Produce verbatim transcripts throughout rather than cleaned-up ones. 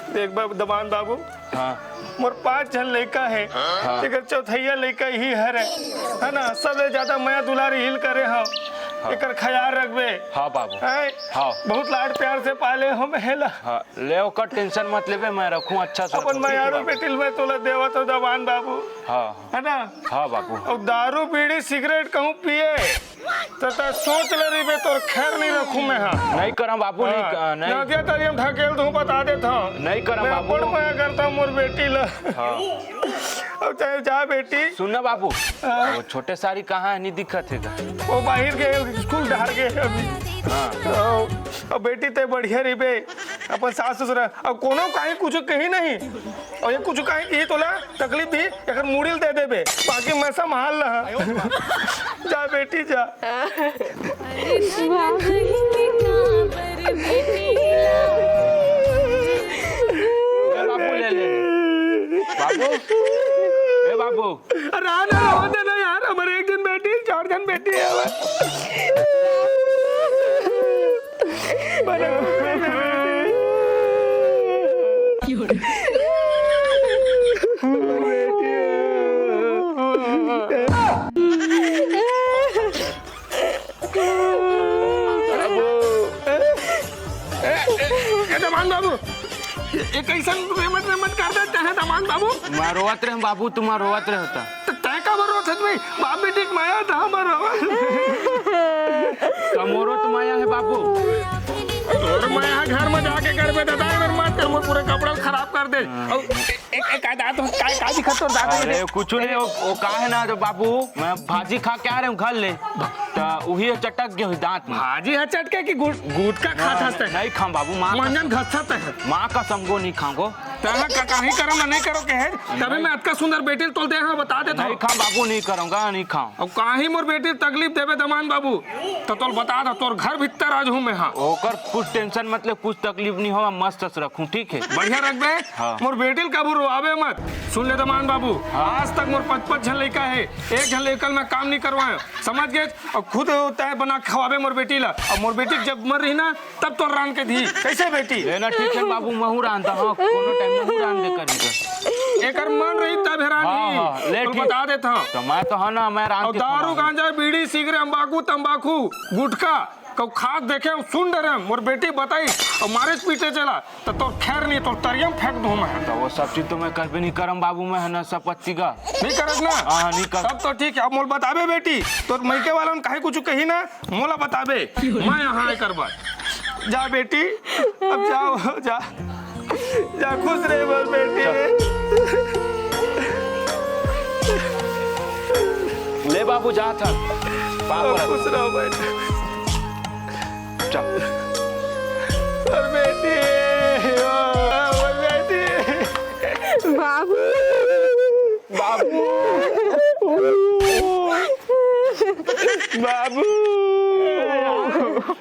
देख बा-, दमान बाबू, हाँ। मोर पांच झन लइका हे, हाँ। तेकर चौथैया लइका ही हरे, है ना? सबले ज्यादा मया दुलार हिल करे हव, हाँ। एकर ख्याल रखबे। हाँ बाबू। हैं? हाँ। बहुत लाड प्यार से पाले हव मैं एला। हाँ, ले ओकर tension मत लेबे, मैं रखूँ अच्छा से अपन रखूँ, ठीक है मयारू बाबू? बेटी ल मैं तोला देवत हव दमान बाबू। हाँ। है ना? हाँ बाबू। अउ दारू, बीड़ी, सिगरेट कहूँ पिए, त तैं सोच ले रहिबे, तोर खैर नइ रखूं मैं हा। नइ करंव बाबू, नइ हाँ, क-, नइ। नदिया तरिया म ढकेल दूं, बता देत हंव। नइ करंव मैं बाबू। अपन मया करथंव मोर बेटी ल। हाँ। अब चाहे जा बेटी। सुन ना बाबू, हाँ। वो छोटे सारी कहाँ हे, नइ दिखत हे का? वो बाहिर गे, स्कूल डहर गे अभी। हाँ। अब, अब बेटी तैं बढ़िया रहिबे, अपन सास ससुर, अब कोनो काहीं कुछु कही नहीं। अउ ये कुछु काहीं कही तोला तकलीफ दी, एकर मुड़ी ल दे देबे, बाकी मैं संभाल लहा। जा बेटी जा। ए बाबू, ले ले। बाबू, ए बाबू। अरे आ ना, रहने दे ना यार, हमर एक झन बेटी, चार झन बेटी हे। ए, ए, ए, दमान बाबू, ए, ए, कइसन रेमट रेमट कर देते हैं दमान बाबू? मैं रोवत रहे बाबू, तुम रोवत रहे होता। त तैं काबर रोवत हस भाई? बाप बेटी के मया त हमर रोवत। त मोरो त मया हे बाबू। तोर मया घर में जाके करबे दादा, एकर मत कर, मोर पूरा कपड़ा खराब कर दे। हाँ। अउ एक, एक, का दांत, का, का दिखत तोर दांत में? अरे, कुछु नहीं, वो, वो का हे ना, जो बाबू, मैं भाजी खा के आ रहे हूँ घर ले, त उही चटक गे होही दांत में। भाजी ह चटके कि गुट-, गुटखा खात हस तैं? नहीं खाऊं बाबू, माँ का मंजन घसत हे। माँ का समगो नहीं खाऊंगो। तैं ह का-, काहीं करम नहीं करो के हे, तभी मैं अतका सुंदर बेटी ल तोल दे हंव, बता देत हंव। नहीं खाऊं बाबू, नहीं करूंगा, नहीं खाऊं। अउ काहीं मोर बेटी ल तकलीफ देबे दमान बाबू, त तोल बता दा, तोर घर भीतर आ जाहूं मैं हा। ओकर कुछ tension मत ले, कुछ तकलीफ नहीं होवा, मस्त से रखूं, ठीक हे? बढ़िया रखबे। हाँ। मोर बेटी ल कभू रोवाबे मत। सुन ले दमान बाबू, हाँ। आज तक मोर पच पच झन लइका हे, एक झन लइका ल मैं काम नहीं करवाएंव, समझ गे? अउ खुद तैं बना खवाबे मोर बेटी ल, अउ मोर बेटी जब मर रही ना, तब तोर रांध के दी। कइसे बेटी? ले ना, ठीक हे बाबू, महूं रांधत हंव, कोनो टाइम महूं रांध दे करी का। एकर मन रही तब हे रांधी। हाँ, हाँ, ले तोल ठीक। बता देत हंव। त मैं तो हंव ना, मैं रांध अउ के दारू, खवाहूं। गांजा, बीड़ी, सिगरेट, अम्बाकू, तम्बाकू, गुटखा, कहूं खात देखे हंव, सुन डरे हंव, मोर बेटी बताइस, अउ मारेच पीटेच एला, त तोर खैर नहीं, तोर तरिया म फेंक दूं मैं। त वो सब चीज तो मैं करबे नहीं करंव बाबू, मैं ह नशा पत्ती का। नहीं करस ना? हाँ, हाँ, नहीं कर। तब तो ठीक हे, अब मोला बताबे बेटी, तोर मइके वाला मन काहीं कुछु कही ना, मोला बताबे, मैं हंव एकर बर। जा बेटी, अब जाओ, जा। जा, खुश रहे मोर बेटी। ले बाबू, जात हंव। पाँव परत। खुश रहो बेटा। चल। मोर बेटी, ओ, मोर बेटी। बाबू। बाबू। बाबू।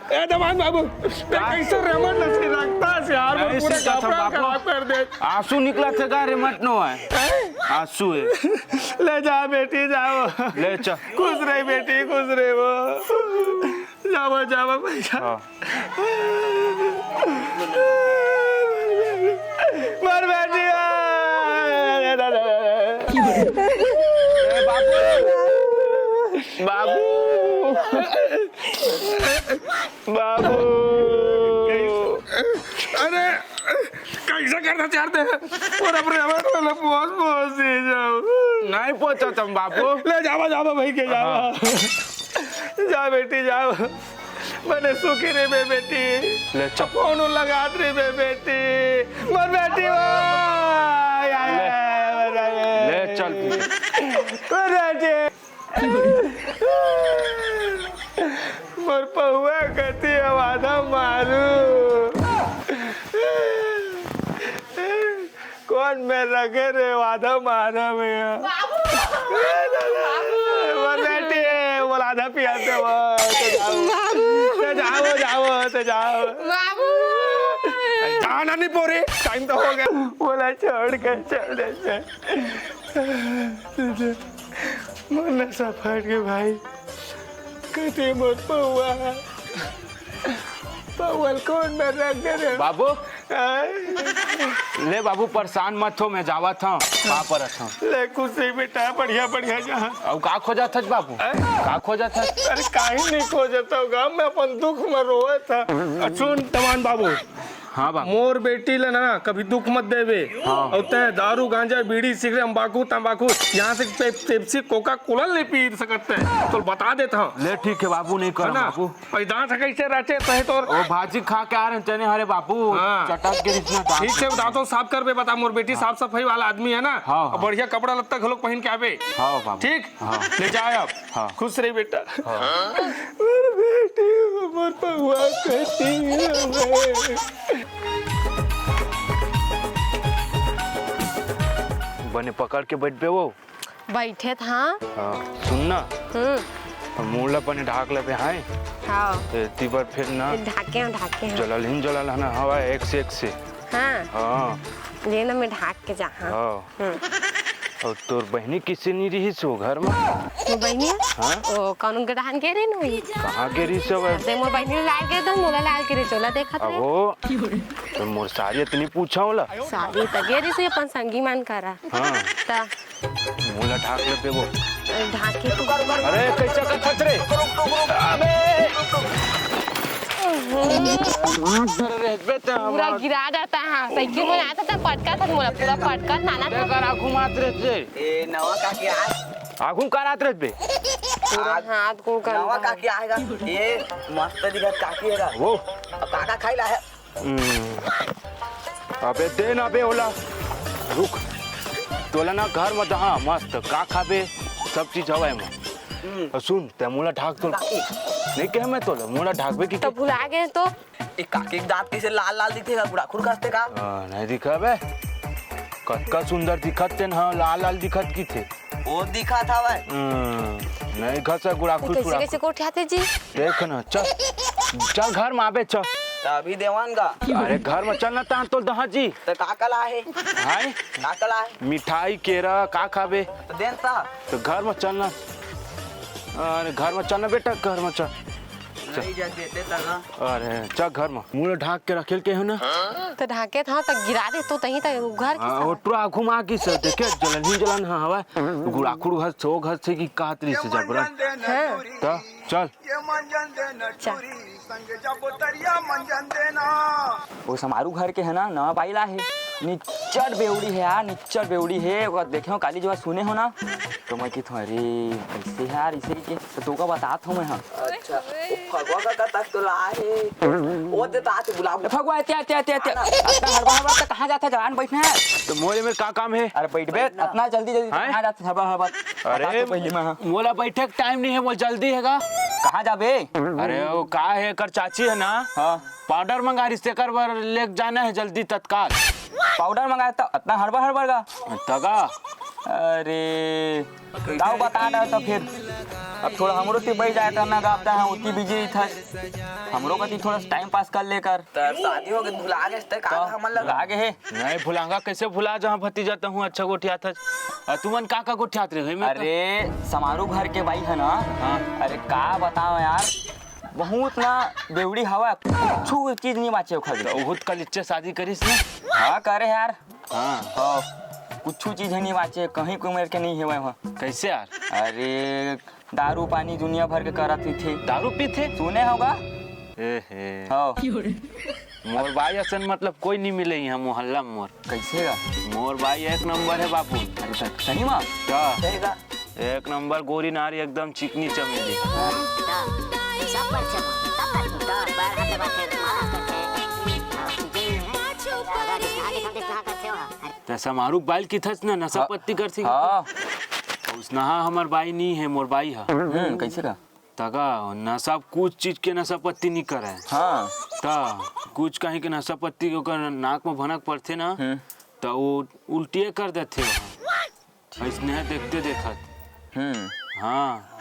ए दमान बाबू, तैं कइसे रेमट नइ सिरकत हस यार, मोर पूरा कपड़ा खराब कर दे। आंसू निकलत हे का, रेमट नोहे? हैं? आंसू हे। ले जा बेटी, जाओ। ले चल। खुश रही बेटी, खुश रही वो। जाओ, जाओ भाई, जाओ। हाँ। मोर बेटी, आ, अरे दादा। ए बाबू। बाबू। बाबू। अरे, कइसे करना चाहते हैं? और अपने हमारे वाला पहुंच, पहुंच ही जाओ। नहीं पहुंचा तुम बाबू। ले जावा, जावा भाई के जावा। हाँ। जा बेटी, जाओ। बने सुखी रहिबे बेटी। ले चल। फोन लगात रहिबे बेटी। मोर बेटी वो। या, या, ले। या, मोर बेटी। ले चल। मोर बेटी। मोर पहुआ कति हे आधा मारू। कोन मेर रखे रे आधा मारू भैया। बाबू। मोर बेटी, मोला आधा पिया दे वो, तो जाओ। बाबू। तो जाओ, जाओ, तो जाओ। बाबू। जाना नहीं पोरे, टाइम तो हो गया। मोला छोड़ के चल दे। मोर नसा फट गे भाई, कति मोर पौवा। वो कौन में रख दे रे? बाबू, आय। ले बाबू, परेशान मत हो, मैं जावत हूँ, का परत हूँ। ले खुश रही बेटा, बढ़िया बढ़िया जा। अउ का खोजत हस बाबू? आय। का खोजत हस? अरे काहे नहीं खोजत हूँ गा, मैं अपन दुख में रोवत हूँ। सुन तमान बाबू, हाँ बाबू। मोर बेटी ला ना कभी दुख मत देबे। हाँ। अउ तैं दारू, गांजा, बीड़ी, सिगरेट, तंबाकू, तंबाकू, यहाँ से पे-, पेप्सी, कोका कोला नहीं पी सकत तैं। तो बता देता हूँ। ले ठीक है बाबू, नहीं करम है ना? बाबू। अउ दांत कैसे रहते तहे तोर? ओ भाजी खा के आ रहे तने, अरे बाबू, हाँ। चटक के इतना दांत। ठीक से दांतों साफ करबे, बता मोर बेटी हाँ। साफ सफाई वाला आदमी है ना? हाँ, अउ हाँ। बढ़िया कपड़ा लत्ता घलोक पहन के आबे। हाँ बाबू। ठीक? हाँ। ले जा अब। हाँ। खुश रही बेटा। हाँ। मोर बेटी, मोर पहुआ कहती है। बने पकड़ के बैठबे वो। बैठे था। हाँ, सुन ना। हम्म। मुंह ला बने ढाक लेबे, हाँ। हाँ। ए, ती बर फिर ना। ढाके हैं, ढाके हैं। जलल ही जलल है ना, हवा एक से एक से। हाँ। हाँ। ले ना, मैं ढाक के जा, हाँ। हाँ। हम्म। अउ तोर बहिनी किसे नहीं रहिस वो घर में? वो बहिनी? हाँ? ओ, कौन उनके डहान के रही ना वही? कहाँ के रहिस अब? ते मोर बहिनी लाल के तो मोला लाल के रही, चोला देखत रहे। अहो, तो मोर सारी इतनी पूछा होला? सारी तो गे रही अपन संगी मन करा। हाँ। ता। मुंह ला ढाक लेबे वो। ढाके तो। अरे, कैसे का खच रे? अबे। अरे, बे, ते पूरा हमार गिरा जाता है। साइकिल में आता था, पटका था मोला, पूरा पटका था ना। देखा ना, घुमात रहते। ए, नवा काकी आय। आगू का रात रहत बे? पूरा हाथ को नवा गंदा। काकी आय गा। ए, मस्त दिखत काकी हे गा। वो? अब काका खाई ला है। हम्म। अबे दे ना बे ओला। रुक। तोला ना घर में दहा मस्त का खाबे, सब चीज हवय में। हम्म। अउ सुन, ते मोला ढाक तो काकी। नहीं कहे मैं तोला, मोला ढाकबे की तो भुला गए तो। ए काकी के दांत कइसे लाल लाल दिखथे गा, गुड़ाखुर कस ते का? हाँ, नहीं दिखा बे। कतका सुंदर दिखत तेन, हाँ, लाल लाल दिखत किथे। वो दिखत हवय। हम्म, नहीं घसा गुड़ाखुर कैसे, चुड़ाखुर। कैसे गोठियाथे जी? देख ना, चल, चल घर में आबे, चल। त अभी देवन गा। अरे घर में चल ना, तान तोल दहा जी। त का कला हे? हाय? का कला हे? मिठाई, केरा, का खाबे? त देन ता। त घर में चल ना। अरे घर में चल ना बेटा, घर में चल। चल। नहीं जा देते तना। अरे, चल घर में। मुंह ढाक के रखेल के हो ना? त ढाके था, त गिरा दे तो तहीं त घर की हाँ, सा। वो टुरा घुमा की से, देखे, जलन ही जलन हाँ हवा। गुड़ाखुड़ घर से, वो घर से की कहत रही से जबरन। हाँ। त चल। चल। वो समारू घर के है ना, नवा बाई ला हे। निच्चट बेवड़ी हे यार, निच्चट बेवड़ी हे। ओकर देखे हो, काली जो सुने हो ना, तो मैं किथों, "अरे, कैसे हे यार, इसे के?" तो तोका बतात हूँ मैं, हाँ। अच्छा, वो फगवा का कतक तो ला हे। वो दे तात बुलाबो। ए, फगवा, एते, एते, एते, एते। आना। अतना हड़बड़, हड़बड़ से कहाँ जाथे, जवान बैठना है। तो मोरे में का काम है? अरे, बैठ बे, अतना जल्दी, जल्दी हैं? कहाँ जाथे, हड़बड़, हड़बड़? अरे, बता तो पहली मैं, हाँ। मोला बैठे के टाइम नहीं है, मोला जल्दी है गा। कहाँ जाबे? अरे, वो का है, एकर चाची है ना? हाँ। पाउडर मंगा रही, तेकर बर लेके जाना है जल्दी तत्काल। पाउडर मंगाए त अतना हड़बड़ हड़बड़ गा। तगा। अरे, ताऊ बता डर त फिर। अब थोड़ा हमरो ती बई जाए करना गा, अब त हाँ उती बिजी रही था। हमरो कती थोड़ा टाइम पास कर लेकर। त शादी हो गई, भुला गए त का तो हमन लगा? भुला गए हे। नहीं भुलांगा, कैसे भुला जहाँ भतीजा त हूँ अच्छा गोठियात हस। आ, तुमन का का गोठियात रहे हो एमे त? अरे, समारू घर के बाई है ना? हाँ। अरे, का बताओ यार, बहुत ना बेवड़ी हवा, कुछु चीज नहीं बाचे ओखर। त उहुत कलिच्चे शादी करिस ना? हाँ, करे यार। हाँ। हाँ, कुछु चीज नहीं बाचे, कहीं को मेर के नहीं हेवय वहाँ। कैसे यार? अरे, दारू पानी दुनिया भर के करत रहिथे। दारू पीथे? सुने होगा? ए हे। हाँ। मोर बाई असन मतलब कोई नहीं मिले यहाँ मोहल्ला में मोर। कैसे गा? मोर बाई एक नंबर है बापू। अरे सर, सही में? का? सही का? एक नंबर गोरी नारी एकदम चिकनी चमेली। हाँ, तो सब पर से बोल, सब पर से बोल। तो पैर हाथ दबा के मालिश करते हैं। हाँ, ठीक है। अगर दिखा के सब दिखा करते हो। त समारू के बाई ल किथस न नशा हाँ। पत्ती करथे। हाँ। उसनहा हमर बाई नी है, मोर बाई ह। हम्म, कैसे का? तगा नशा, कुछ चीज के नशा पत्ती नी करे। हाँ। त कुछ कहीं के नशा पत्ती के ओकर नाक में भनक पड़थे ना, हम्म। त वो उल्टिए कर देथे। अइसने है देखते देखत। हम्म। हाँ।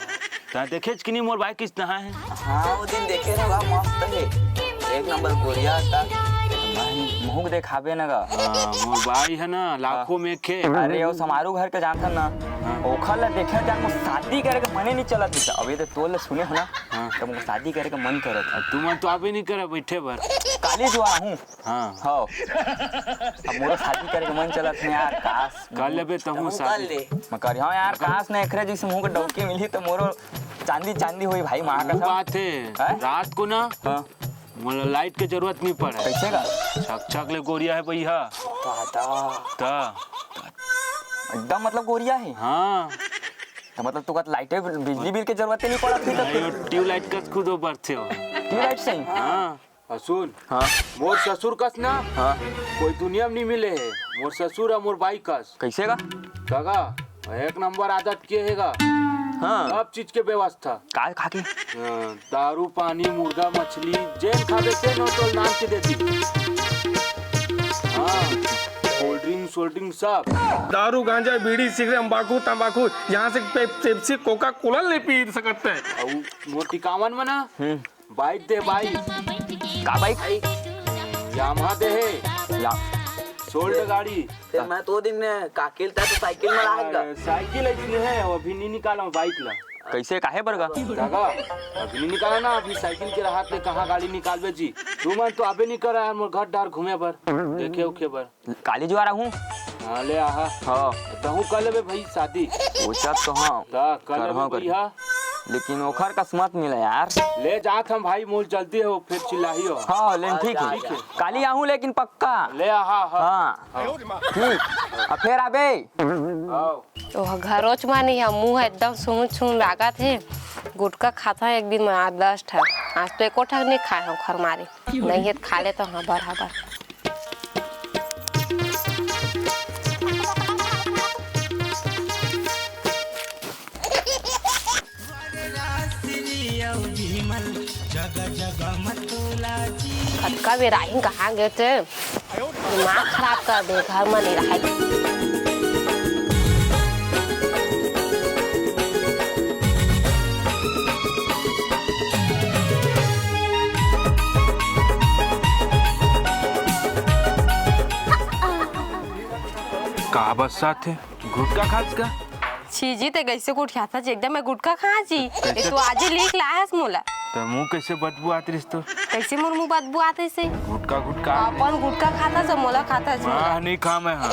त देखेच कि नहीं मोर बाई किस नहा है? हाँ, वो दिन देखे ना, बा मस्त है। एक नंबर गोरिया था। भाई, मुंह देखाबे ना गा। हाँ, मोर बाई है ना, लाखों हाँ। में एक है। अरे, वो समारू घर के जानथन ना। हाँ। ओखर ला देखे जान, मोर शादी करे के मन नहीं, नहीं चलत हे। अभी तो तोर ले सुने हो ना, हाँ। तो मोर शादी करे के मन करत हे। तुमन तो अभी नहीं करे बैठे बर। काली जो आहूँ। हाँ। हाँ। अब मोरो शादी करे के मन चलत हे यार, काश। कर लेबे तहूँ शादी। मैं कर, हाँ यार, काश ने एकरे जैसे मुँह के डौकी मिली तो मोरो चांदी चांदी होई भाई, माँ कसम। बात है। हैं? रात को ना, हाँ। मोला लाइट के जरूरत नहीं पड़े। कैसे का? छक छक ले गोरिया है भैया। दादा। ता। एकदम मतलब गोरिया है। हाँ। तो मतलब तू का लाइट, बिजली बिल के जरूरत ही नहीं पड़त थी तो नहीं, फिर? वो ट्यूबलाइट कस खुद वो बरथे हो। ट्यूबलाइट से ही? हाँ। और सुन, हाँ। मोर ससुर कस ना, हाँ। कोई दुनिया में नहीं मिले है। मोर ससुर और मोर बाई कस। कैसे का? काका, एक नंबर आदत के हे गा। हाँ। सब चीज के व्यवस्था। का खा के? हाँ, दारू, पानी, मुर्गा, मछली, जेन खाबे तेन ओ तोर नाम के दे दी। हाँ, कोल्ड ड्रिंक, सोल्ड ड्रिंक सब। दारू, गांजा, बीड़ी, सिगरेट, तंबाकू, तंबाकू, यहाँ से पे-, पेप्सी, कोका कोला नहीं पी सकते। अउ मोर टिकावन में ना, हम्म। बाइक दे, बाइक। का बाइक? यामाहा दे हे। या- सोल्ड गाड़ी। फिर मैं तो दिन में काकिल था तो साइकिल में लाएगा। अरे, साइकिल ऐसी है, वो अभी नहीं निकाला हूँ बाइक ला। कैसे, काहे बर गा? दादा, अभी नहीं निकाला ना, अभी साइकिल के राहत ले कहाँ गाड़ी निकालबे जी। तुमन तो अबे नहीं करा यार, मोर घर डार घूमे बर, देखे उखे बर। काली जुआर आहूँ। हाँ, ले आहा। हाँ। तहूँ कर लेबे भाई शादी। सोचत तो हाँ। ता, कर लेबे करहूँ कर। भैया। लेकिन ओखर कस मत मिले यार। ले जात हम भाई, मोर जल्दी हो, फिर चिल्लाही हो। हाँ, लेकिन ठीक है। ठीक है। काली आहूँ लेकिन पक्का। ले आहा, हाँ। हाँ। हाँ। ठीक। अब फिर आबे। आओ। ओह घरोच म नहीं हे, मुँह एकदम सून सून लागत हे। गुटखा खाता एक दिन म आठ दस ठा, आज तो एको ठा नहीं खाए हूँ खरमारी। नहीं हे त खा लेता हूँ हबर हबर। कतका बेर आही, कहाँ गे ते? दिमाग खराब कर दे, घर म नहीं रहे। का बरसात हे? गुटखा खास का? छी जी, ते कैसे गोठियाथस जी, एकदम मैं गुटखा खाँव जी। कैसे? ये तो आज ही लिख लायस मोला। तो मुँह कैसे बदबू आत रहिस तो? कैसे मोर मुँह बदबू आत रहिस? गुटखा, गुटखा। अपन गुटखा खाथस, मोला खाथस जी। हाँ, नहीं खा मैं, हाँ।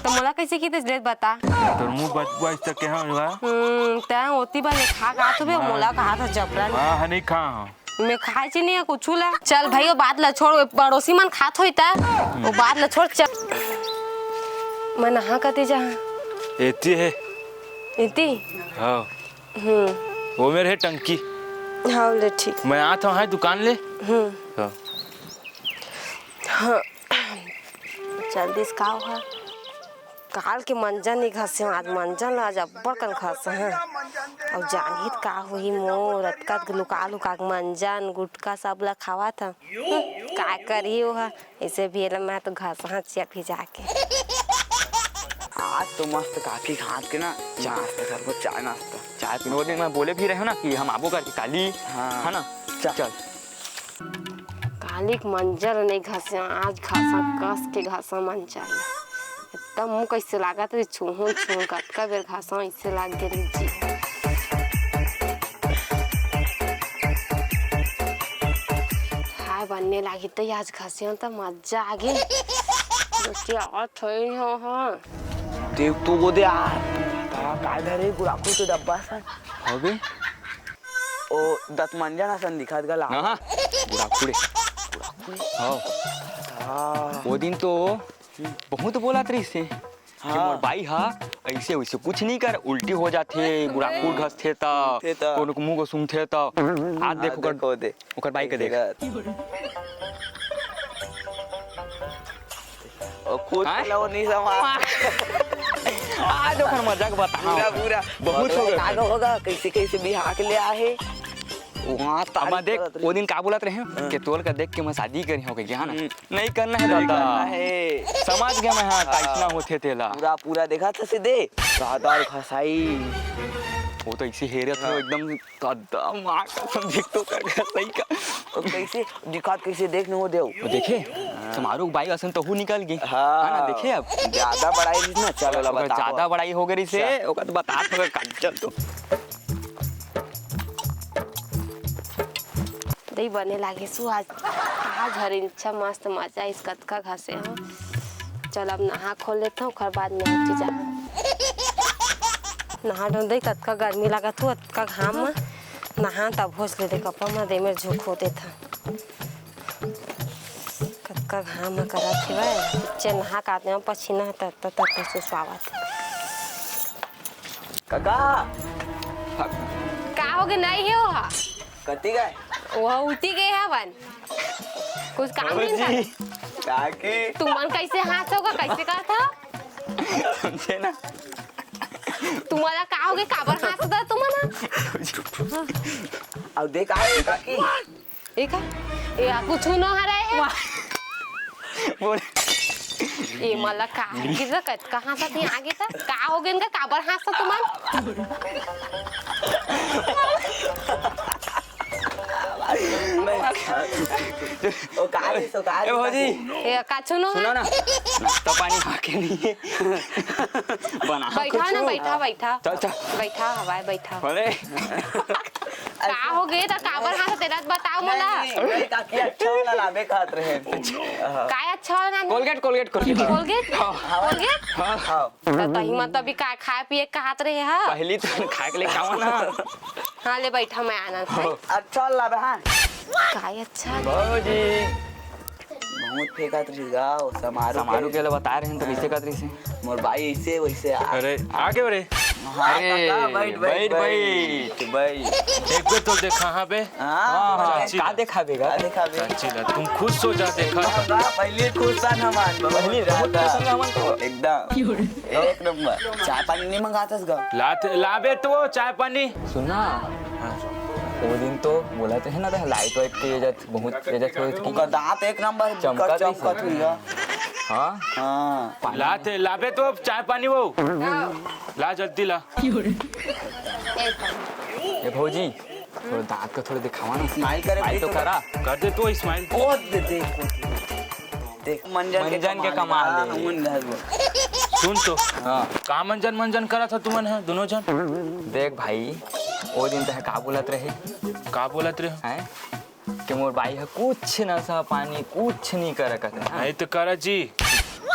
तो मोला कैसे की तेज लेत बता? तोर मुँह बदबू आइस तो कहाँ हुआ? हम्म, तैं ओती बार ले खा, खा तो बे, हाँ। मोला खाथस जबरन। हाँ, हाँ, नहीं खा, हाँ। मैं खाए ची नहीं है कुछ ला। चल भाई, वो बात ला छोड़, वो पड़ोसी मन खात होई ता, वो बात ला छोड़, चल। मैं नहा कती जहाँ। एती है। एती? हाँ। हम्म। वो मेरे है टंकी। हाँ, ले ठीक। मैं आत हूँ, हाँ, दुकान ले। हम्म। हाँ। हाँ। जल्दी से का हुआ? काल के मंजन नहीं घसे, आज मंजन ला आज अब्बड़ कन घसे हैं। अब जानही त का होही मोर, अतका लुका लुका के मंजन, गुटखा सब ला खावत ह। हम्म, का करही ओह, ऐसे भी एला मैं तो घसहा चिया भी जाके। आज तो मस्त काकी के हाथ के ना चाय नाश्ता करबो, चाय नाश्ता। चाय पीने वो दिन मैं बोले भी रहे हो ना कि हम आबो करके काली, हाँ। है ना? चल। चल। काली के मंजन नहीं घसे, आज घसा कस के घसा मंजन। एकदम मुँह कैसे लागत रे, छुहून छुहून, कतका बेर घसा ऐसे लाग गे रे जी। हाय बनने लागी तो आज घसिया तो मजा आ गई। दोस्ती आवत होई हो, हाँ। देख तू वो दे आ। का, का धरे गुड़ाखू के डब्बा सन? हवे? ओ दतमंजन असन दिखत गला। हाँ, हाँ। गुड़ाखू रे। गुड़ाखू रे। हाँ। हाँ। वो दिन तो बहुत बोलत रहिस हे कि हाँ। मोर बाई हा ऐसे वैसे कुछ नहीं कर, उल्टी हो जाथे, गुड़ाखू घसथे त, घसथे त। कोनो के मुंह को सूंघथे त। आज हाँ, देखो ओकर, देखो दे। ओकर बाई के देख। ओ, खुद हाँ? ला वो नहीं समा। आज ओकर मजाक बता। पूरा, पूरा। बहुत हो गया। का होगा, कैसे, कैसे बिहा के ले आए? वहाँ अब तारीफ देख, करत रही। वो दिन का बोलत रहे हाँ। कि तोर का देख के मैं शादी करी हो गई, हाँ ना? हम्म। नहीं करना है नहीं दादा। करना है। समझ गया मैं, हाँ, हाँ। कैसना होथे तेला। पूरा, पूरा देखा था सीधे। राधार घसाई। वो तो इसी हेरे थे हाँ। एकदम। दादा, माँ कसम, देख तो कर गया, सही का। ओ, कैसे दिखात, कैसे देख न हो देव। वो देखे, समारोह के बाई असन तो हु निकल गई। हाँ। है ना, देखे अब। ज्यादा बड़ाई रहिस ना, चल, ओला ओकर बताओ। ज्यादा बड़ाई हो गई से, चल। ओकर तो बता, ओकर काट, चल तो। दही बने लागे सु आज। आज हर इच्छा मस्त मजा इस कतका घासे हो। चल अब नहा खोल लेता हूँ, ओकर बाद में उठी जा। नहा डोल दे, कतका गर्मी लागत हो, अतका घाम में नहा तब होच ले दे, कपड़ा में दे मेर झोंक हो देता। कतका घाम ह करत हेवय, चल नहा के आते हैं, पसीना ह तत तत तत सुसवावत हे। काका। का होगे, नहीं हे ओहा? कति गए? ओहा उठी गे हवन। कुछ काम नहीं था। काकी। तुमन कैसे हाथ होगा, कैसे कहा था? समझे ना। तुम्हारा का होगे, काबर हाथ होता तुम्हारा? अब देख आए काकी। ए का? ए, आ, कुछु नो हरय हे। बोल। ए, मला का गिर कत कहाँ से थी आगे तक? का हो गए इनका? काबर हाथ से तुमन? ओ, का रे, सो का रे, ए, भौजी। ए, काचू नो सुनो हरय? ना, नाश्ता पानी खा के नहीं है। बना बैठा ना, कुछ। बैठा, बैठा। चल, चल। बैठा, हवाई बैठा। बोले। का हो गे त काबर हाथ तेरा बताओ मोला। नहीं, नहीं, काकी अच्छा वाला लाबे खात रहे। हाँ। काय अच्छा वाला ना? Colgate, Colgate, Colgate. कोलगेट? हाँ। कोलगेट? हाँ। हाँ। त तही मत अभी काय खाए पिए के कहत रहे हा? पहली तो खाए के लेके आवा ना। हाँ, ले बैठा, मैं आना था। अच्छा वाला लाबे, हाँ। काय अच्छा? भौजी। बहुत फेंकत रही गाँव, समारोह समारोह के। के लिए बता रहे हैं तो कैसे कहत रही से? मोर बाई ऐसे वैसे आ। अरे, आ गए रे। हाँ, अरे, काका, बैठ, बैठ, बैठ, बैठ, बैठ। बैठ। एक बेर तो देखा, हाँ बे। हाँ, हाँ, हाँ, चाची का ला। देखा बेगा? का देखा बे? चाची ला, तुम खुश हो जा, देखा। हाँ, पहले खुश था ना मान, बहुत पहले बहुत ज्यादा। खुश था ना मान तो। एकदम। एक नंबर। चाय पानी नहीं मंगाता इसका? लाते, लाबे तो चाय पानी। सुन ना। हाँ। वो दिन तो बोला तो है ना, तो लाइट वाइट के वजह बहुत वजह से होत ओकर दांत एक नंबर चमकत चमकत रहिस। हुई है। हाँ? हाँ। पानी लाते, लाबे तो अब चाय पानी वो। ला जल्दी ला। ए भौजी, थोड़ा दांत का थोड़ा दिखावा ना। स्माइल करे स्माइल तो तो करा। कर दे तो स्माइल। ओ दे दे। देख, मंजन के मंजन के कमाल कमाल है। है। हमन घर में। सुन तो। हाँ। का मंजन मंजन करा था तुमन है दोनों जन? देख भाई, वो दिन तह का बोलत रहे? का बोलत रहे? हैं? कि मोर बाई ह कुछ नशा पानी कुछ नहीं कर सकत है, हाँ? नहीं तो करा जी।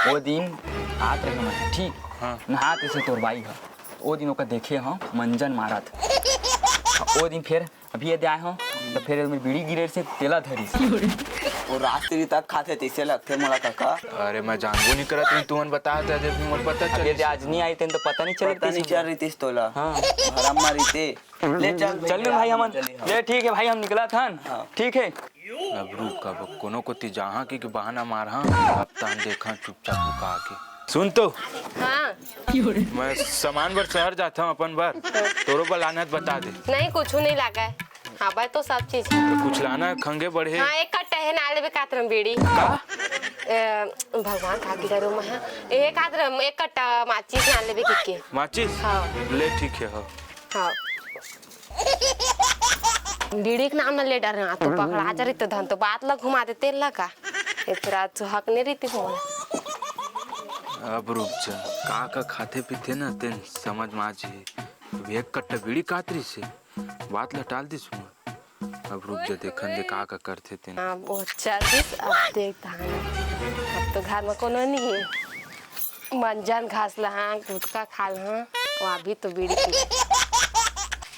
वो दिन आत रहे मैं, ठीक? हाँ। नहात से तोर बाई ह। वो दिन ओकर देखे हम मंजन मारत। वो दिन फिर अभी ये दे आए हो, तो फिर एमे बीड़ी गिरे से तेला धरिस। वो राजश्री तक खाथे, तैसे लगथे मोला काका। अरे, मैं जानबो नहीं करत रही, तुमन बता दे, अभी मोर पता अब चल ये दे आज नहीं आई, तेन तो पता नहीं चल पता नहीं चल रही थी तोला। हाँ। भरम मारी ते। ले चल चल मिल भाई, हमन। चलिए, हाँ। ले, ठीक है भाई, हम निकलत हन। हाँ। ठीक है। अब रुक, अब कोनो कोती जाहा के, के बहाना मारहा, अब तहन देखा चुपचाप लुका के। सुन तो। हाँ। मैं सामान बर शहर जाता हूँ अपन बर, तोरो बर लाना है तो बता दे। नहीं, कुछ नहीं लागा है। हाँ भाई, तो सब चीज है। तो कुछ लाना है, खंगे बढ़े। हाँ, एक कट्टा है ना, लेबे कात रम बीड़ी। का? ए, भगवान का गिरा रो महा। एक कात रम, एक कट्टा माचिस ना लेबे किके। माचिस? हाँ। ले, ठीक है, हाँ। हाँ। बीड़ी के नाम न ले डर रहा, तो पकड़ा जा रही तो धन तो बात ला घुमा दे तेल लगा। ये फिर आज सुहाग नहीं रही थी मोला। अब रुक जा, का का खाथे पीथे ना तेन समझ में आ जाही। अब एक कट्टा बीड़ी कात रही से, बात ला टाल दिस मोर। अब रुक जा, देखन दे का का करथे तेन। हाँ, वो चल दिस, अब देख धान। अब तो घर में कोनो नहीं है। मंजन घास लहा, गुटखा खा लहा, वो अभी तो बीड़ी पी।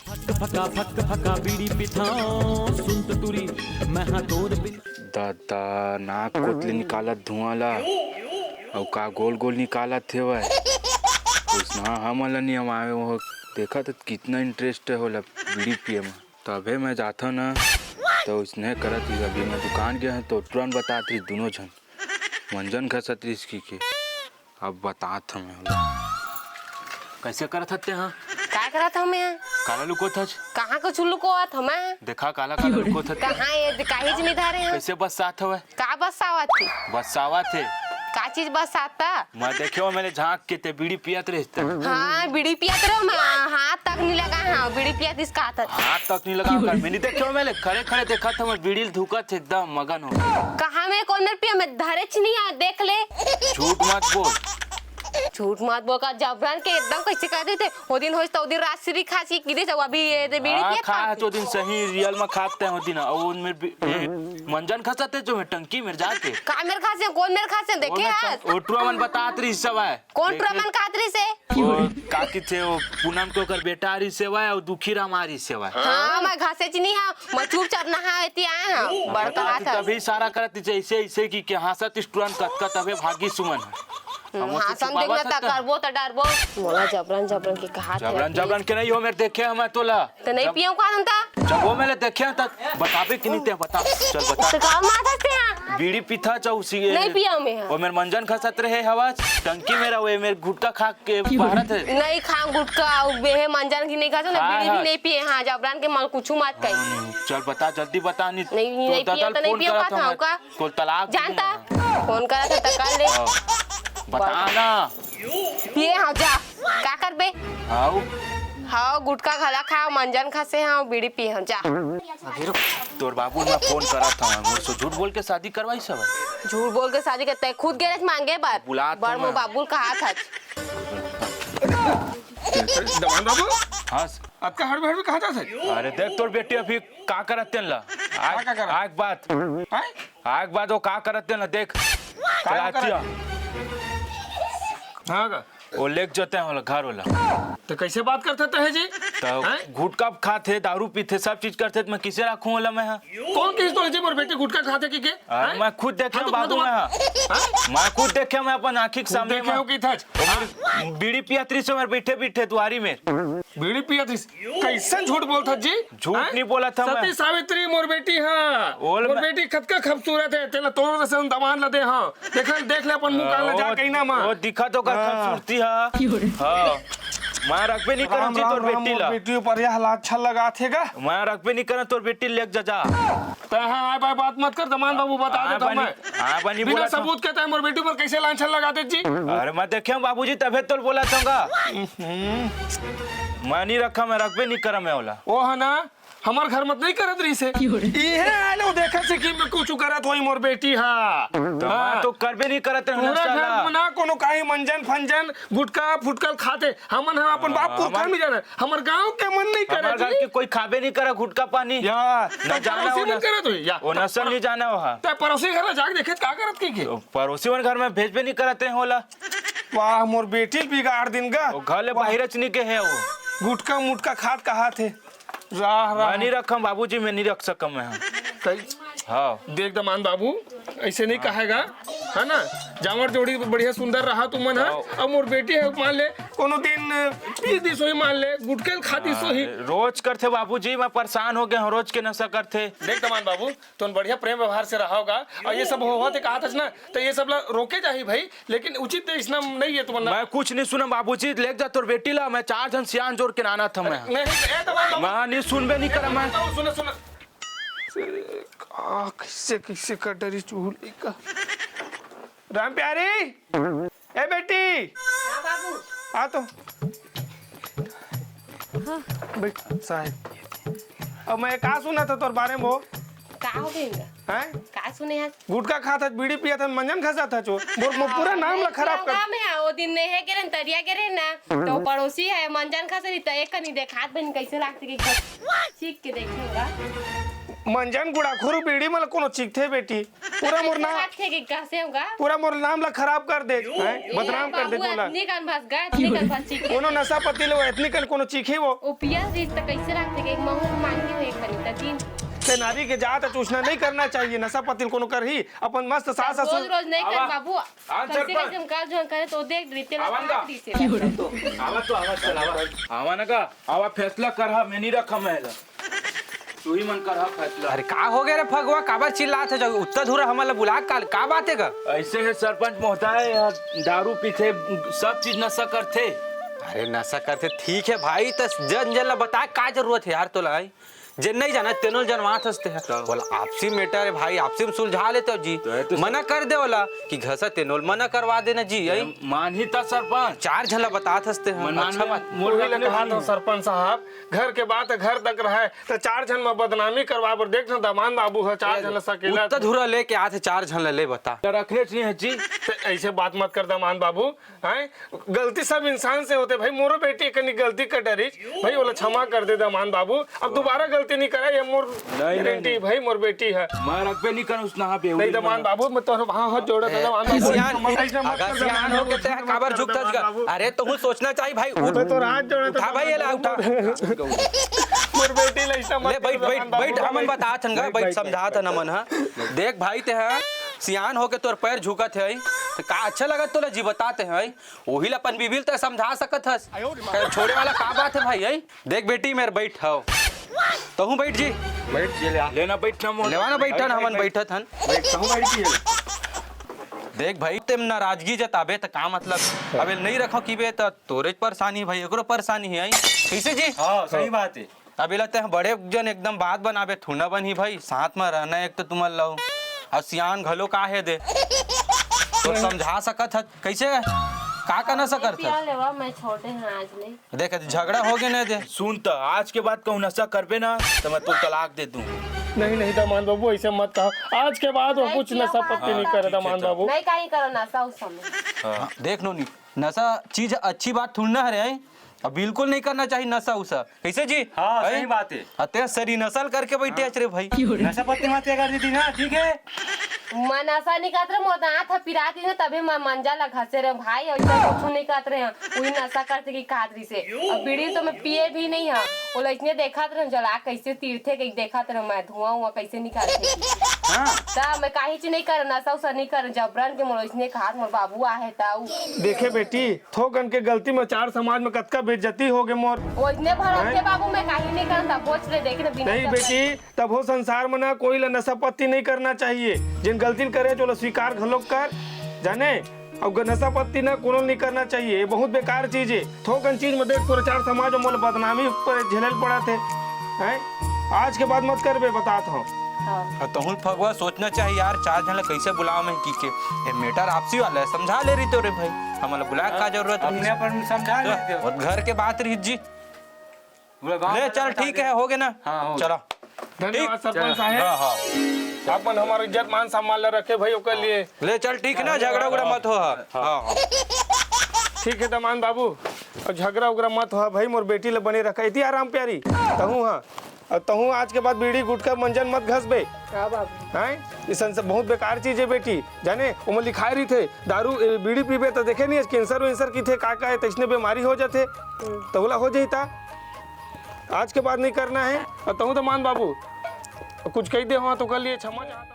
फक फका, फक फका बीड़ी पिथाओ, सुन तो टुरी, मैं हाँ तोर बिन। दादा, नाक कोत ले निकालत धुआं ला, अउ का गोल गोल निकालत हेवय। उसना हमन ला नियम आवे, वो देखत हत कितना इंटरेस्ट है होला बीड़ी पिए में। तभे मैं जाथव ना, तो उसने करत रहिस। अभी मैं दुकान गए हूँ, तो तुरंत बतात रहिस दोनों झन। मंजन घसत रहिस कि के। अब बतात हमें होला। कैसे करत हत्ते हाँ? का करत हमें हाँ? काला लुकोत हच? कहाँ कुछ लुकोत हमें? देखा काला काला लुकोत हत्ते। कहाँ ये काहीच नहीं धरे हाँ? कैसे बसात हवे? का बसावत थी? बसावत हे। का चीज बसाता? मैं देखे हो मैंने झांक के ते बीड़ी पियत रहता। हाँ, बीड़ी पियत रहो, मैं हाथ तक नहीं लगा हाँ, बीड़ी पियत इस का था। हाथ तक नहीं लगा कर, मैं नहीं देखे हो मैंने खड़े खड़े देखा था, मैं बीड़ी धुकत एकदम मगन हो। कहाँ मैं कौन पिया, मैं धरे च नहीं आ, देख ले। झूठ मत बोल। झूठ मत बोल का, जबरन के एकदम कइसे कह देथे। ओ दिन होइस त ओ दिन रात सिरी खासी की दे जाऊ, अभी ये दे बीड़ी हाँ, पियत खात खात। ओ दिन सही रियल में खात ते ओ दिन, अउ ओ मेर बी-, ए, मंजन खसत हे जो मैं टंकी मेर जाके। का मेर खासे, कोन मेर खासे, देखे हस? ओ टुरा मन बतात रहिस हवय। कोन टुरा मन खात रहिस हे? ओ काकी थे, ओ पूनम के ओकर बेटा रहिस हवय, अउ दुखी राम आ रहिस हवय। हाँ, मैं घासे चिनी हाँ, मैं चुपचाप नहा एती आए हाँ, बड़का हाथ। तभी इशारा करत रहिस, ऐसे, ऐसे कि, कि हाँसत इस टुरा कतका तभे भागी सुमन। हम ओसे हाँ, देख ना, छुपावत हन। करबो त डरबो। मोला जबरन, जबरन के कहा थे जबरन, अभी। जबरन के नहीं हो, मेर देखे हवय तोला। त नहीं जब पियंव का त? जब ओ मेर देखे हवय त बताबे कि नहीं ते बता। चल बता। त का मारत हस ते हाँ? बीड़ी पीथस उसी। नहीं पियंव मैं हाँ। ओ मेर मंजन खसत रहे हवय, टंकी मेर रहे, मेर गुटखा खा के भारत हे। नहीं खांव गुटखा, अउ बेहे मंजन की नहीं खाथंव ना, हाँ, बीड़ी भी हाँ। नहीं पिए हाँ, जबरन के मल कुछु मत कही। हम्म, चल बता, जल्दी बता, नहीं नहीं, तो नहीं पिए ददल त नहीं फोन पिए करत का हवय। खांव का? कोई तलाक जानता? नहीं है। फोन करत हे त कर ले। हाँ। बता ना। पिए हव जा। का करबे? हाउ। हाउ, गुटखा घला खाव, मंजन खसे हव, बीड़ी पिए हव जा। अभी रुक। तोर बाबू मैं फोन करत हवं, मोर से झूठ बोल के शादी करवाइस हवय। झूठ बोल के शादी करते, खुद गे रहेस मांगे बर। बुलात हवं मोर मैं। बाबू ल कहात हस। दमान बाबू। हाँ। अतका हड़बड़ में कहाँ जात हे? अरे देख तोर बेटी अभी का करत तेन ला। आग, का करत? आग बात। हैं? आग बात वो का करत तेन ला देख। का करत? चलातिया। हाँ का? वो लेके जाते हैं वाला घर वाला। त कइसे बात करत हे जी? त हैं? गुटखा खात हे, दारू पीत हे, सब चीज करत हे, त मैं कइसे राखूं वाला मैं हा? कोन कहिस तोला जी मोर बेटी गुटखा खाथे कहिके? अरे, हैं? मैं खुद देखे हंव बाबू मैं हा। हैं? मैं खुद देखे हवं अपन आँखी के सामने देखे हवं। बीड़ी पियत रहिस हे मेर बइठे बइठे दुआरी मेर। बीड़ी पियत रहिस? कइसन झूठ बोलत हस जी? झूठ नहीं बोलत हवं मैं। सती सावित्री मोर बेटी हा। मोर बेटी कतका खूबसूरत हे, तेला तोर जइसन दमान ला दे हा। देख ले, देख ले अपन मुँह कान ला जा कहीं ना मा। वो दिखा तो कर खूबसूरती हा। हाँ। मैं रखबे नहीं करंव जी तोर बेटी ला। बेटी ऊपर यह लाछा लगात हे गा। मैं रखबे नहीं करंव तोर बेटी, लेके जा, जा। त हाँ, आय बाय बात मत कर, दमान बाबू बता देथंव मैं। हाँ, बनी बिना सबूत के तैं मोर बेटी ऊपर कइसे लाछा लगा देथस जी? अरे मैं देखे हवं बाबूजी, तभे तो बोलत हवं गा। मैं नहीं रखंव, मैं रखबे नहीं करंव मैं ओला। ओ हा ना, हमर घर म त नहीं करत रहिस हे। इहे आय ले देखे से कि मैं कुछु करत होही मोर बेटी हा। त मैं तो करबे नहीं करत रहेंव पूरा नशा घर ला। म ना कोनो काहीं मंजन फंजन गुटखा फुटकल खाथे। हमन ह अपन बाप पुरखा नहीं जाने। हमर गांव के मन नहीं करत हे। हमर घर के कोई खाबे नहीं करे गुटखा पानी। या, न जाने पड़ोसी मन करत होही, या। वो नशा नहीं जाने वो हा। त पड़ोसी घर ला जाके देखे का करत हे कि? पड़ोसी मन घर में भेजबे नहीं करत हे ओला। वाह, मोर बेटी ल बिगाड़ दिन गा। वो घर ले बाहिर च नहीं गे हे वो। गुटखा मुटखा खात कहात हे। राह, राह। मैं नहीं रखंव बाबूजी, मैं नहीं रख सकंव मैं हा। सही। हाँ। देख दमान बाबू, अइसे नहीं कहे गा, है ना? जांवर जोड़ी बढ़िया सुंदर रहा तुमन हा। हाँ। अब मोर बेटी हे, मान ले, कोनो दिन पी दिस होही, मान ले, गुटखा ल खा दिस होही। रोज करथे बाबूजी, मैं परेशान हो गे हंव, रोज के नशा करथे। देख दमान बाबू, तुमन बढ़िया प्रेम व्यवहार से रहा होगा, अउ ये सब होवत हे कहात हस ना, त ये सब ला रोके जाही भाई, लेकिन उचित अइसना नहीं हे तुमन ला। मैं कुछ नहीं सुनंव बाबूजी, लेके जा तोर बेटी ला, मैं चार झन सियान जोर के लानत हंव मैं। नहीं, ए, दमान बाबू। मैं नहीं सुनबे नहीं करंव मैं। सुन, सुन। का, कइसे, कइसे कर डरिस चूल्हा का? राम प्यारी, ए बेटी। हाँ बाबू। आ तो। हाँ। बैठ, साहब। अब मैं का सुनत हंव तोर बारे में वो? का हो गे? हैं? का सुने हस? गुटखा खात हस, बीड़ी पियत हस, मंजन खसत हस वो। मोर, मोर पूरा नाम ला खराब कर। गाँव में हा, वो दिन नहर गे रहेन, तरिया गे रहेन ना, त वो पड़ोसी हे, मंजन खसे रहिस, त एक कनी देखात बहिन कइसे लागथे कि चीख के देखे होगा। मंजन गुड़ाखुर बीड़ी मन ल कोनो चीखथे बेटी। पूरा मोर नाम, कइसे लागथे कि कइसे होगा? पूरा मोर नाम ला खराब कर दे, हैं? बदनाम कर दे तोला। इतनी कन बस गा, इतनी कन बस चीख। कोनो नशा पत्ती ले वो इतनी कन कोनो चीखही वो। ओ पियत रहिस त कइसे लागथे कि एक महूँ मांगी हो एक कनी त तीन। ते नारी के जात चूसना नहीं करना चाहिए, नशा पत्ती कोनो करही, अपन मस्त सास ससुर। रोज रोज नहीं कर बाबू। कइसे कइसे हम काल जुआन करे त देख रहिते ला। आवा तो, आवा, चल, आवा। आवा ना का? आवा, फैसला कर, हाँ, मैं नहीं रखंव मैं ला। तुही मन कर, हाँ, फैसला। अरे, का हो गे रे फगुआ? काबर चिल्लात हस? जब उत्ता धुरा हमन ला बुला काल, का बात हे गा? अइसे हे सरपंच महोदय, दारू पीथे, सब चीज नशा करथे। अरे, नशा करथे, ठीक हे भाई, त जन जन ला बताय का जरूरत हे यार तोला, आई? जे नहीं जाना तेनोल जनवात हस ते ह। बोला, आपसी matter है भाई, आपसी में सुलझा लेते हो जी। तो है तो मना कर दे वाला कि घसा तेनोल मना करवा देना जी। यही मानही त सरपंच। चार झन ला बतात हस ते ह। मन अच्छा में बात। मोर वही ले कहा था सरपंच साहब, घर के बात घर तक रहे, तो चार झन में बदनामी करवा बर देख ना, दमान बाबू ह, चार झन ला सकेला। उत्ता धुरा लेके आथे, चार झन ला ले बता। तो रखने नहीं है जी। तो ऐसे बात मत कर दमान बाबू, हैं? गलती सब इंसान से होथे भाई, मोरो बेटी कनी गलती कर डरिस भाई, ओला क्षमा कर दे दमान बाबू, अब दोबारा गलती नहीं करे, ये मोर गारंटी भाई, मोर बेटी है। मैं रखबे नहीं करूँ उसना, हाँ, बेहुड़ी नहीं दमान बाबू, मैं तोहर हाथ जोड़त हँव दमान बाबू। सियान, अगर सियान हो के तैं काबर झुकथस गा? अरे तोहू सोचना चाहिए भाई। मैं तोहर हाथ जोड़त हँव भाई, एला उठा। मोर बेटी ला ऐसा मत ले, बैठ, बैठ, बैठ, हमन बतात हन गा, बैठ, समझात हन हमन ह। देख भाई, तैं ह सियान हो के तोर पैर झुकत हे, त का अच्छा लगत तोला जी? बतात हे, ओही ला अपन बीबी ल तैं समझा सकत हस। कहे छोड़े वाला का बात हे भाई, हैं? देख बेटी, मेर बैठ हव। तहूँ बैठ जी। बैठ जी, ले आ। लेना बैठना मोर। लेवा ना बैठन, हमन बैठत हन। बैठ, तहूँ बैठ जी। देख भाई, तेम नाराजगी जताबे त का मतलब? अबे नहीं रखो किबे त तोरे परेशानी भाई, एकरो परेशानी हे, हैं? कैसे जी? हाँ, सही बात है। अब एला तें बड़े जन एकदम बात बनाबे, थोड़ा बनही भाई, साथ में रहना एक तो तुमन लव, अउ सियान घलो का हे दे, तो समझा सकत हस, कैसे का करना सकत पिया हस? लेवा, मैं छोटे हैं आज नहीं। देख, झगड़ा हो गया ना दे। सुन त, आज के बाद कहूँ नशा करबे ना, तो मैं तो तलाक दे दूँ। नहीं, नहीं, दमान बाबू, ऐसे मत कहो। आज के बाद वो नहीं कुछ पिया नशा पत्ती नहीं करे, दमान बाबू। नहीं, कहीं करो नशा उस समय। हाँ। देख लो नी, नशा चीज अच्छी बात थोड़ी ना हरे, हैं? अब बिल्कुल नहीं करना चाहिए नशा उशा। कैसे जी? हाँ, हैं? सही बात है। अते सरी नशा ल करके बैठे हस रे भाई। नशा पत्ती मत कर दीदी ना, ठीक है? मैं नशा नहीं करत रहे, मोर दांत ह पिरात रहिस ना, तभी मैं मंजा ला घसे रहे भाई, और इतना कुछ नहीं करत रहे हैं। वही नशा करते की खात रहिस हे। अब बीड़ी तो मैं पिए भी नहीं है, वो लइसने देखत रहे जला कैसे तीरथे, कहीं देखत रहे मैं धुआं उआं कैसे निकालथे। हाँ। त मैं काहीच नहीं कर, नशा उशा नहीं कर, जबरन के मोर इसने खात मोर बाबू आहे त उ। देखे बेटी, थोकन के गलती में चार समाज में कतका बेइज्जती हो गे मोर। ओतने भर हैं? होथे बाबू, मैं काहे नहीं करता, बोझ ले देख ना बिना नहीं जब बेटी, तभो संसार में ना कोई ला नशा पत्ती नहीं करना चाहिए। जिन गलती ल करे, ओला स्वीकार घलोक कर, जाने? अउ ग-, नशा पत्ती ना कोनो नहीं करना चाहिए, ये बहुत बेकार चीज है। थोकन चीज में देख, पूरे चार समाज में मोला बदनामी पर झेले ल पड़त हे, हैं? आज के बाद मत करबे, बतात हँव। हाँ। अउ तहूँ फगवा सोचना चाहिए यार, चार झन ला कैसे बुलाओ मैं की के। ये matter आपसी वाला है, समझा ले रही तो रे भाई, हमला बुलाए का जरूरत अपने रही? अपन समझा तो लेते हो। और घर के बात रही जी। पूरा गाँव ले वाला चल, बता ठीक दे। है, हो गया ना? हाँ, हो गया। चलो। धन्यवाद ठीक? सरपंच साहब। हाँ, हाँ। आप मन हमार इज्जत मान सम्मान ला रखे भाई, ओकर लिए। ले चल, ठीक है ना, झगड़ा उगड़ा मत हो। हाँ, हाँ। ठीक है दमान बाबू, अउ झगड़ा उगड़ा मत हो भाई, मोर बेटी ला बने रखा। इति आराम प्यारी, तहूँ हाँ। अउ तहूँ आज के बाद बीड़ी गुटखा मंजन मत घसबे। हाँ बाबू। हैं? ई संस-, बहुत बेकार चीज है बेटी। जाने, ओमा लिखाए रहिथे, दारू, ए, बीड़ी पीबे त देखे नहीं, cancer वेंसर किथे, का का है, तइसने बीमारी हो जाथे। हम्म। त ओला हो जही ता। आज के बाद नहीं करना है। अउ तहूँ दमान बाबू, कुछ कहि दे हँव तो कर लिए, क्षमा चाहता हूँ।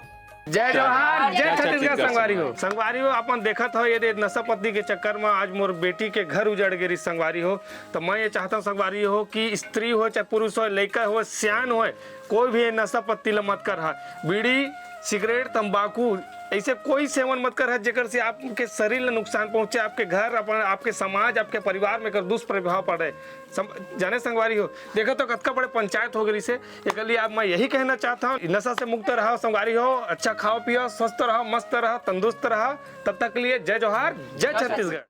जय जोहार, जय छत्तीसगढ़ संगवारी हो। संगवारी हो, अपन देखत हो, ये दे नशा पत्ती के चक्कर में आज मोर बेटी के घर उजड़ गे रही संगवारी हो। तो मैं ये चाहता हूँ संगवारी हो कि स्त्री हो चाहे पुरुष हो, लइका हो, सियान हो, कोई भी ये नशा पत्ती ल मत कर हा। बीड़ी, सिगरेट, तंबाकू, ऐसे कोई सेवन मत कर हा, जेकर से आपके शरीर ल नुकसान पहुँचे, आपके घर, अपन, आपके समाज, आपके परिवार में एकर दुष्प्रभाव पड़े। सम-, जाने संगवारी हो, देखो तो कतका बड़े पंचायत हो गई से। एकर लिए आप, मैं यही कहना चाहता हूँ, नशा से मुक्त रहो संगवारी हो, अच्छा खाओ पियो, स्वस्थ रहो, मस्त रहो, तंदुरुस्त रहो। तब तक के लिए जय जोहार, जय छत्तीसगढ़।